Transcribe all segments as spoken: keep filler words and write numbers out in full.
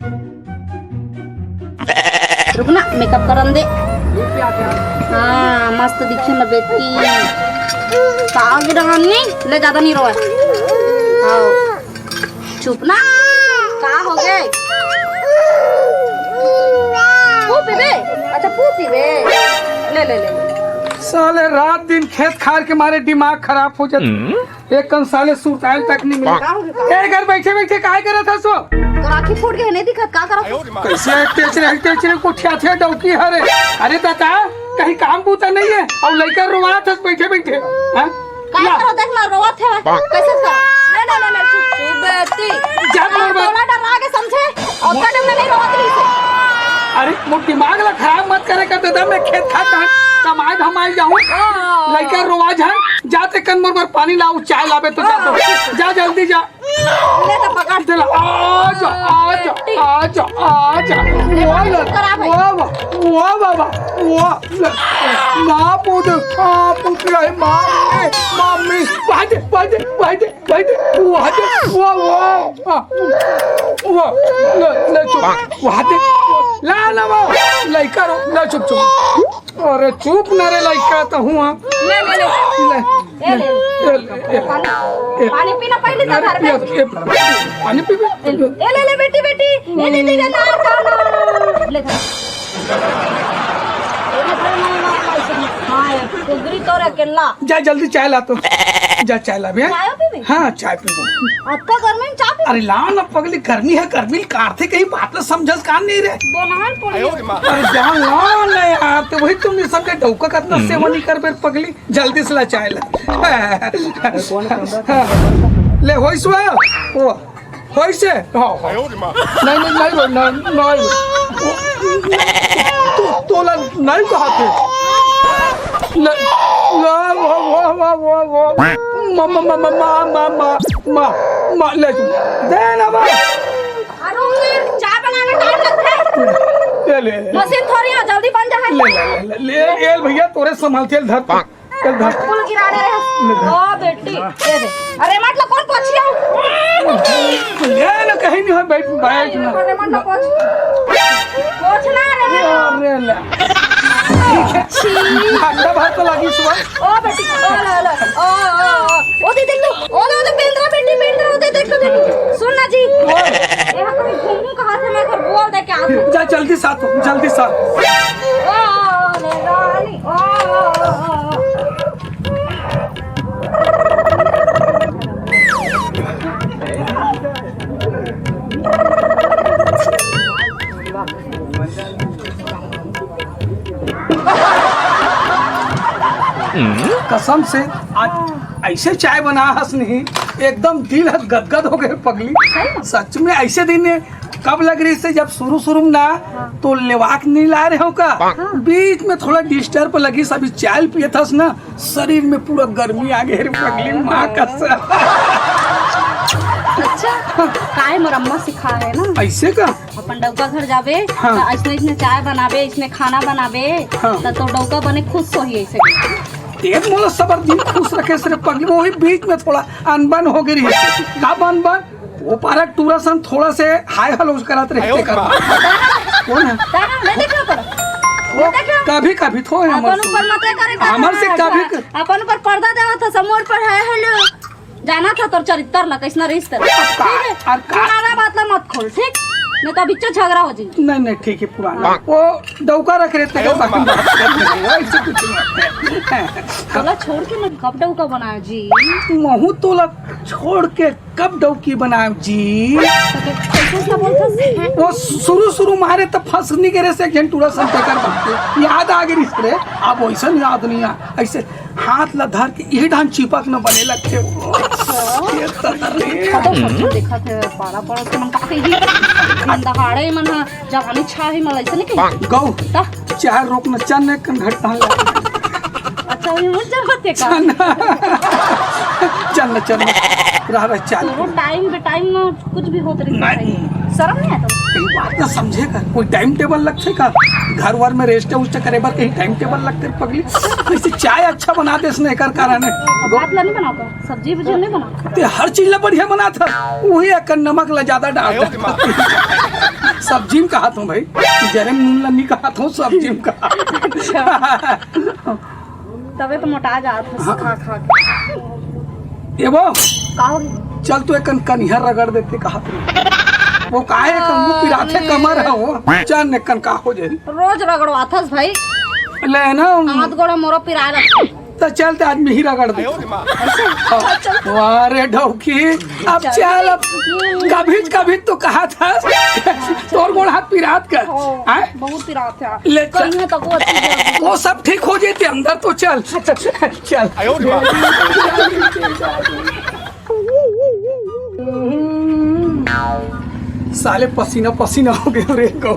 रुक ना, मेकअप करन दे। हाँ, मस्त दिखे ना बेटी। का गिरा हमनी ले, ज्यादा नहीं रोए। हाँ, चुप ना। का हो गए? पू पीबे? अच्छा, पू पीबे। ले, ले, ले। साले रात दिन खेत खार के मारे दिमाग खराब हो जाता। एक कन साले सुरताल तक नहीं मिला। का हो गया? ए, घर बैठे बैठे काय करत हस वो? तो राखी फूट के नहीं दिखत, का करत? कैसे टेचरे टेचरे को ठिया ठिया डौकी हरे? अरे दादा, कहीं काम बूता नहीं है और लइका रोवात हस बैठे बैठे। हाँ? काय ला। करो, देख ना, रोवत है। कैसे कर? ले, ले, ले, ले, चुप, चुप, बेटी। जा, हाँ, बोल, बोल। तोला डरा के समझे? और का डर में नहीं रोवत रही से? अरे, वो दिमाग ला खराब मत करे कर दादा, मैं खेत खात हन, कमाए धमाए जाऊँ। हाँ। लइका रोवा झन, जाते कन मोर बर पानी लाओ, चाय लाबे तो जा तो। जा जल्दी जा। ले तो पकड़। दे ला, आ जा, आ जा, आ जा, आ जा। ले, वाह, पानी चुप करा भाई। वाह, वाह, वाह, वाह, वाह, वाह। ले, माँ पुत्र, माँ पुत्र, आई माँ, ए, मम्मी, भाजे, भाजे, भाजे, भाजे, वाह दे, वाह, वाह, वाह, वाह, ले, ले चुप, वाह दे, ला, ला, वाह, लइका रो, ले चुप, चुप। अरे चुप ना रे लइका, तो हुआ। ले, ले, ले। ले, ए, ले। ले, ले, ले। पानी, ए, पानी पीना पहले तो अरे घर में। पिया, ए, पानी पी, पी। ए, ले, ले, बेटी, बेटी। ए, ले, ले, ले, ना, ना, ना। ले, खा। ए, ले, खा, ना, ना, ना, ना। हाँ, यार, कुगरी तोरे अकेला। जा, जल्दी चाय ला तो। जा, चाय ला बे। चाय पीबे? हाँ, चाय पीबो। अतका गर्मी में चाय पीबे? अरे, ला ना पगली, गर्मी है, गर्मी काढ़थे कहीं बात ला समझस का नहीं रे। बोलान पड़ी। अरे, जा, ला ना यार, तो वही तुम ये सब के डौका कतना सेवा नहीं कर बे पगली। जल्दी से ला चाय ला। ले, होइस वा? ओ, होइस हे? हाँ, हाँ। नहीं, नहीं, नहीं, नहीं, नहीं। तू, तोला नहीं कहा थे। ले, ले, वाह, वाह, वाह, वाह, वाह। मा, मा, मा, ले तू। दे ना बा। अरे, चाय बनावे टाइम लगता है। ले, ले, ले। मशीन थोड़ी हो, जल्दी बन जाए। ले, ले, ले, ले, ले, ए भैया, तोरे संभाल के धर। चल, धर। फूल गिरा दे रहे हैं। ले, धर। ओ, बेटी, ये दे। अरे, मत लो, कौन पोछिया? ले ना, कहीं नहीं हो, बैठ, बैठ ना। अरे, मत लो, पोछ। पोछ ना रे। अरे, ले। छी। घंटा भर तो लगी सुबह। ओ, बेटी, ओ, लो, लो। ओ, ओ, ओ। ओ, दे, देख तो। ओ, दे, दे, बेंद्रा, बेटी, बेंद्रा, ओ, दे, देख तो, बेटी। सुन ना जी। ओ। ये हम कहीं घूमू कहाँ से, मैं घर बोल दे क्या? जा, जल्दी सा तो, जल्दी सा। ओ, ओ, ओ, ले, रानी। कसम से आज ऐसे चाय बना हस नहीं, एकदम दिल ह गदगद हो गए पगली। सच में ऐसे दिन कब लग रही से जब शुरू शुरू में ना तो लेवाक नहीं ला रहे हो का? बीच में थोड़ा डिस्टर्ब लगी, सभी चाय पिए थस ना, शरीर में पूरा गर्मी आ गए रे पगली, माँ कसम। अच्छा, काय मोर अम्मा सिखाए हे ना। ऐसे का? अपन डौका घर जाबे, हाँ। त अइसने, अइसने चाय बनाबे, अइसने खाना बनाबे, हाँ। त तो डौका बने खुश होही अइसे। तेज मोला सबर दिन खुश रखे से रे पगली, वही बीच में थोड़ा अनबन हो गई रही। का अनबन? वो पारा टूरा सन थोड़ा से हाय हलो करत रहे। कौन है? तारा, नहीं देख लो करो। वो नहीं देख लो। कभी कभी थोड़े हमर अपन से। ऊपर मत करे, हमर से कभी क- अपन ऊपर पर्दा देवा था, समोर पर है हेलो। जाना था तोर चरित्र ला, कैसना रहिस तेरा। का- ठीक है? और का- पुराना बात ला मत खोल, ठीक? नहीं तो अभी झगड़ा हो जी। नहीं, नहीं, ठीक है, पुराना। वो डौका रख रहे थे, बाकी बात कर रहे हैं, ऐसे कुछ नहीं। तोला छोड़ के मैं कब डौका बनाया जी? महू तोला छोड़ के कब डौकी बनाए जी? तो कैसे उसका बोलता है? वो शुरू शुरू मारे तो फंस नहीं करे से एक जन टूरा सन तेकर बात याद आ गई रे। अब वैसा नहीं याद नहीं आ, ऐसे हाथ ला धर के यही ढान चिपक न बने लगते हो। ये तो अरे। देखा थे, पारा पड़ोस के मन काफी ही अंधहाड़े मन हा जवानी छा ही मला ऐसे नहीं कही। गौ, ता? चाहे रोक न चन्ने कन घटना लगे। अच्छा, ये मुझे जरूरत है का? चल ना। चल ना, चल ना। रह, रह, चल। वो टाइम पे टाइम में कुछ भी होत रही नहीं। है। शर्म नहीं आता? ये बात ना समझे का, कोई टाइम टेबल लगते का? घर वर में रेस्ट उस्ट करे बर कहीं टाइम टेबल लगते पगली? जैसे चाय अच्छा बना दे इसने एकर कारण है। भात ला नहीं बनाता, सब्जी वब्जी नहीं बनाता। ते हर चीज ला बढ़िया बना था, वही एक नमक ला ज्यादा डाल दे। सब्जी में कहत हूँ भाई, जरे में नून ला नहीं कहत हूँ, सब्जी में कहत हूँ। अच्छा। तबे तो मोटा जात हस हाँ। खा खा के। ए वो, का हो गया? चल तो एकन कनिहा रगड़ देते कहत हूँ। वो काहे कमर पिराथे कमर है वो, चल नेकन का हो जाई। रोज रगड़वाथस भाई। ले ना। हाथ गोड़ा मोरो पिराय लगथे। तो चल ते आज मैं ही रगड़ दे। वाह रे ढौकी, अब चल अब। कभी कभी तो कहा था, तोर गोड़ हाथ पिरात कर। हाँ, आय? बहुत पिरात है। ले चल। कहीं तो वो अच्छी जगह। वो सब ठीक हो जाते अंदर तो चल। चल। साले पसीना पसीना हो गए रे को।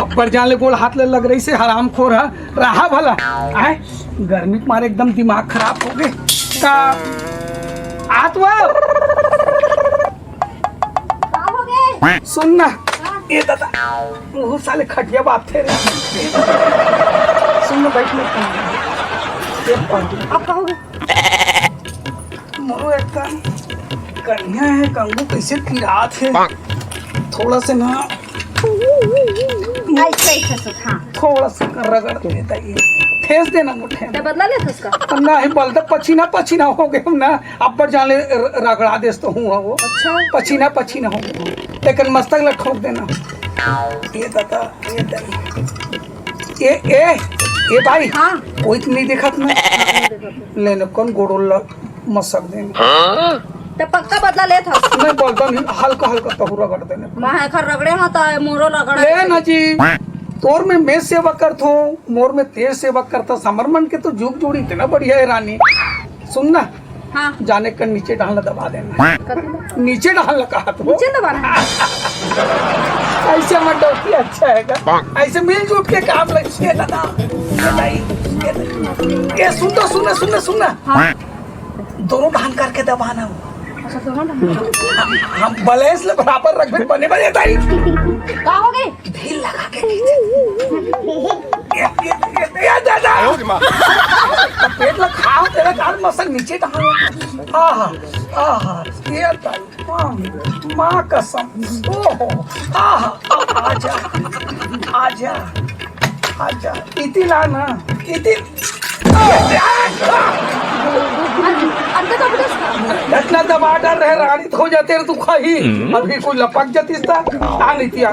अब्बड़ जान ले गोड़ हाथ ले लग रही से हरामखोर है। रहा भला। आय? गर्मी के मारे एकदम दिमाग खराब हो गए। का? आत वो? का हो गए? सुन ना। हाँ। ये दादा, वो साले खटिया बाप थे रे। सुन ना, बैठ ले। ये पढ़। अब का हो गए? मोरो एकदम कनिहा है, कंगू कैसे पिरात है। थोड़ा से ना ऐसे, ऐसे, ऐसे, हाँ। थोड़ा सा रगड़ देता ये। ठेस देना मुठे ते में। बदला ले उसका। तो ना ही बल तो पछीना पछीना हो गए हम ना। अब्बड़ जान ले र-, रगड़ा देस तो हूँ वो। अच्छा। पछीना पछीना हो गए। लेकिन मस्तक ला ठोक देना। ये दादा, ये दादा। ए, ए, ए भाई, हाँ। कोई तो नहीं देखत ना। हाँ, नहीं देखत। ले न, कौन गोड़ो ल-, मसक देने। तो पक्का बदला लेत हस। नहीं, बोलता नहीं, हल्का, हल्का तहु रगड़ देने। मैं एखर रगड़े हाँ, तो मोरो रगड़ ले ना जी, तोर में मैं सेवा करत हूँ, मोर में तेर सेवा करता, समर मन के तो जुग जोड़ी इतना बढ़िया है रानी। सुन ना, हाँ। जाने कर नीचे डाल दबा देना। कथी ला? नीचे डाल कहा तो। नीचे दबाना है? ऐसे मत डरती, अच्छा है का? ऐसे मिलजुल के काम लगिए दादा। ये दाई, ये दाई। ये सुन तो, सुन ना, सुन ना, सुन ना। हाँ। दोनों डाल करके दबाना हो। अच्छा, दोनों डाल। हम, हम बैलेंस ले बराबर रखबे, बने बने दाई। का हो गए? ढील लगा के खींचे। ये, ये, ये, ये, ये, ये, ये। पेट में खाओ, तेरा कान मसल नीचे टंगा। आहा, आहा, ये तो माँ, माँ कसम। ओहो, आहा, आ, आजा, आजा, आजा। इति ला ना, इति। अंडे का बड़ा इतना दबा डर रहे, रानी तो हो जाते रहे, तू खाही। अभी कोई लपक जाती था, आ नहीं थी, आ।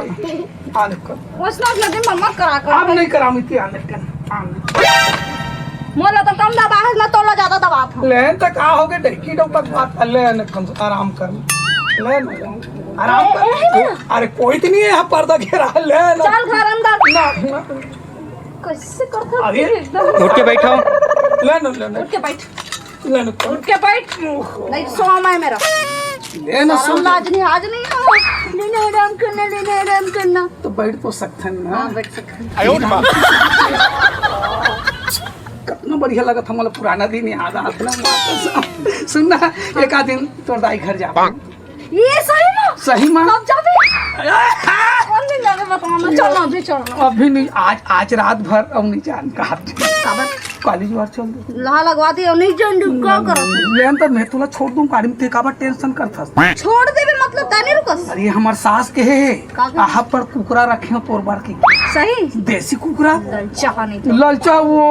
आने कर। वैसना लगे मम्मा करा कर। अब नहीं करा, मिट्टी आने कर। आने। मोला तो कम दबा है, मैं तोला ज्यादा दबा था। लेन तो का हो गए, डेकी डोक बात कर, लेन कम आराम कर। लेन आराम ए, ए, कर। अरे कोई तो नहीं है यहाँ पर्दा घेरा, लेन। चल घर अंदर। ना, ना। कैसे करता अरे। है एकदम? उठ के बैठो। लेन, लेन। उठ के बैठ। ले न, उठ के बैठ। ओहो। नहीं तो सोमा है मेरा। ले ना, शर्म सो जा। लाज नहीं, आज नहीं हो। लेना आराम करना, लेना आराम करना। तो बैठ तो सकथन ना। हाँ, बैठ सकथन। आयो रे माँ। कितना बढ़िया लगा था, मतलब पुराना दिन याद आता ना। सुन ना, एक आध दिन तोर दाई घर जा। ये सही में? सही में? कब जाबे? कौन दिन जाके बताना? चल ना, अभी चल ना। अभी नहीं, आज, आज रात भर अब नहीं जान कहा। काबर? कॉलेज बार चल दे। लहा लगवा दे, नहीं जान दू, का करत? लेन तो मैं तोला छोड़ दूं गाड़ी में, ते काबर टेंशन करथस? छोड़ देबे मतलब, तनी रुकस। अरे, हमर सास के हे, का कहे? आहा पर कुकरा रखे हो तोर बार की। सही? देसी कुकरा। ललचा नहीं तो। ललचा वो।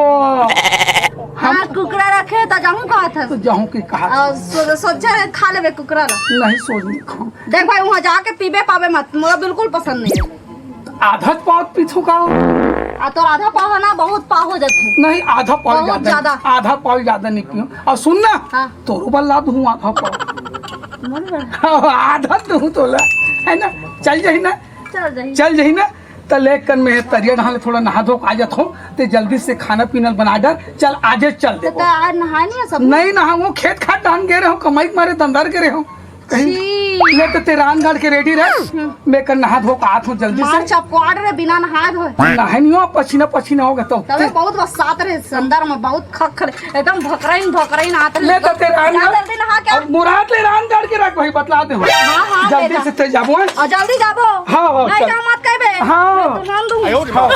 हाँ, हम कुकरा रखे त जाहूं कहा था। तो जाहूं की कहा था। आ, सो-, सोचा है खा लेबे कुकरा ला। नहीं, सोच नहीं खाऊं। देख भाई, वहाँ जाके पीबे पाबे मत, मोला बिल्कुल पसंद नहीं है। आधा पाव पीथू का? आ, तो आधा पाव है ना, बहुत पाव हो जाते हैं। नहीं, आधा पाव बहुत ज्यादा, ज्यादा। आधा पाव ज्यादा नहीं पीऊं। और सुन ना, हाँ। तोरो बर ला दूं आधा पाव। मोर बर? हाँ, आधा दूं तोला, है ना? चल जाही ना? चल जाही। चल जाही ना? त लेकन में तरिया नहा ले, थोड़ा नहा धो के आ जात हो, ते जल्दी से खाना पीना बना डर। चल, आजे चल तो देबो। त आज नहाए नहीं है सब? नहीं नहाऊं, खेत खाट डाहन गे रहे हो, कमाई के मारे दंदर गे रहे हो। कहीं छी। ले तो ते रांध गाड़ के रेडी रह, हम्म। मैं कर नहा धो के आत हूँ जल्दी से। मार चपवाड़ रे, बिना नहाए धोए। नहाए नहीं हो, पसीना पसीना हो गया तो। तबे बहुत बरसात रहे, अंदर में बहुत खखर, एकदम भकराइन भकराइन आत रहे। ले तो ते रांध जा गाड़। जल्दी नहा के आ। अब मुराद ले रांध गाड़ के रख भाई, बतला दे हो। हाँ, हाँ, जल्दी ले जा। से ते जाबो, हैं? और जल्दी जाबो। हाँ, हाँ, नहीं चल। जा मत कहबे। हाँ। मैं तो रांध दूँ। आयो रे माँ।